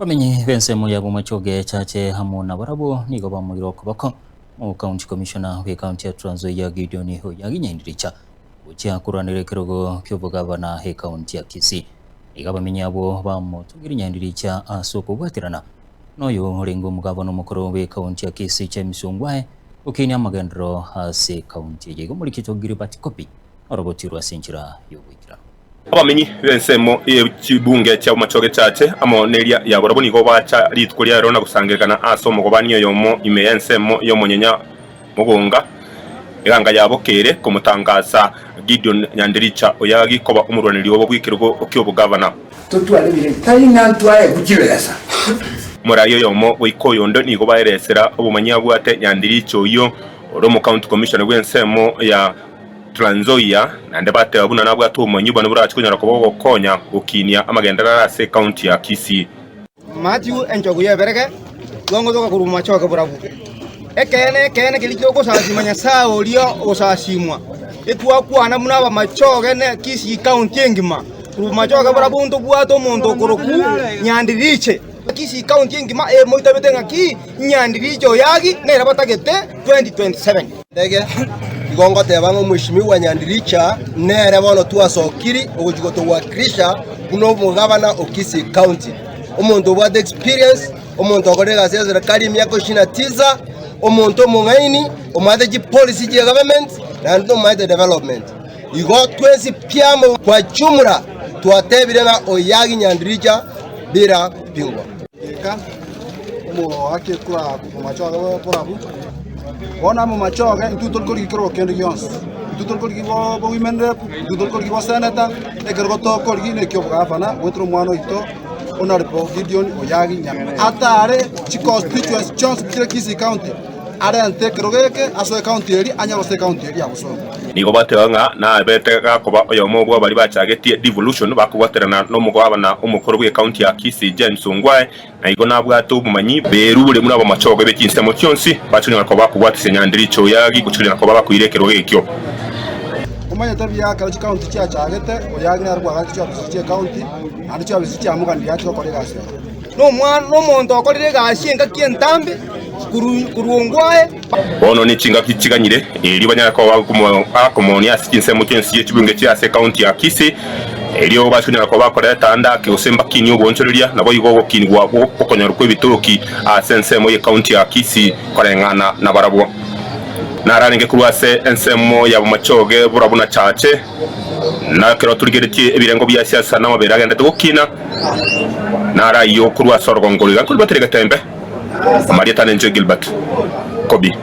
Abamenyi b'ensemo ya Bomachoge Chache amo nabarabwo nigo bamoire okoboko Omo County Commissioner bw'ecounty ya Trans Nzoia Gideon Oyagi Nyaindiricha gochia korwanera ekerogo ki'obogavana ecounty ya Kisii. Nigo abamenyi abwo bamotogirie Nyaindiricha ase okobwaterana noyo orenge omogavana omokoro bw'ecounty ya Kisii James Ongwae gokinia amagenderero ase ecounty eye. Igo morikito Gilbert Kobi orogotirwe ase enchera y'oboikeranu. Abamenyi b'ensemo ye chibunge chia Bomachoge Chache amo neria ya barabwo nigo bacha rituko ria rero na gosangererekana ase omogobani oyomo ime y'ensemo y'omonyenya mogonga, eganga yabo kere komotangasa Gideon Nyandericha Oyagi koba omorwaneri obo bw'ekerogo ki'obogavana. Totware birengo, tari ng'a ntwaegwe chibesa. Omoraia oyomo goika oyonde nigo baeresera obomanyi abwate Nyandericha oyio ore omocounty commissioner bw'ensemo ya Trans Nzoia, naende bateba buna nabwate obomanyi bwane borache konyara koba ogokonya gokinia amagenderero ase ecounty ya Kisii. Mathew enchogu y'ebereke, bwango togakorwa momachoge borabu. Ekeene, ekeene keria ki'ogosasima Nyasae oria ogosasimwa, etwakwana buna abamachoge ne Kisii County engima, korwa bomachoge borabu ntobwate omonto okorokwa Nyandiriche. Kisii County engima emoitabete ng'aki Nyandiriche Oyagi nere batagete 2027. Ndege, igo ngoteba ng'a Omweshimiwa Nyandiricha nere bono twasokiri ogochia gotowakilisha buna omogabana o Kisii County. Omonto obwate experience, omonto okorire egasi ya serikali emiaka ishirini na tisa, omonto omong'aini, omanyete chipolicy chia government naende omanyete development. Igo twensi pi amo kwa jumla twatebire ng'a Oyagi Nyandiricha bila kupingwa. Goika omoake kura momachoge borabu. Bono amomachoge intwe tori korigia kerogo kende gionsi, intwe tori korigia bo women rep, intwe tori korigia bo senator, ekerogo tokorigia na ekiobogavana goetera omwana oito Honourable Gideon Oyagi Nyamira. Atare chiconstituency chionsi chire Kisii County, arente ekerogo eke asoe ecounty eria, anyare gosoa ecounty eria ya Bosongo. Nigo bateba ng'a nabete gakoba oyomo bwa baria bachagetie devolution bakobwaterana nomogabana omokoro bw'ecounty ya Kisii James Ongwae, na igo nabwate obomanyi berure buna abamachoge be chinsemo chionsi bachonyora koba bakobwatisia Nyandiricho Oyagi gochia koba bakoira ekerogo ekio. Omanyete buya ekero chikaunti chiachagete, Oyagi nere bwagachete chiofisi chi'ekaunti, naende chiofisi chiamoganirie ache gokora egasi ororo. Nomwana nomonto okorire egasi engaki entambe korwa ongwae. Bono nechingaki chiganyire, erio banyare koba bakomoonia ase chinsemo chionsi chie chibunge chia ase ekaunti ya Kisii, erio base konyara koba bakoreta ande ake gose mbakinie oboonchoreria, naboigo ogokinigwa gw'okonyorwa kw'ebitoki ase ensemo y'ekaunti ya Kisii koreng'ana nabarabwo. Nararenge korwa ase ensemo ya bomachoge borabwo na Chache, na ekero torigeretie ebirengo bia siasa na amabere agendete gokina, narayio korwa ase orogongo roiga nkoribwatera egetembe. Amarieta nenche Gilbert Kobi.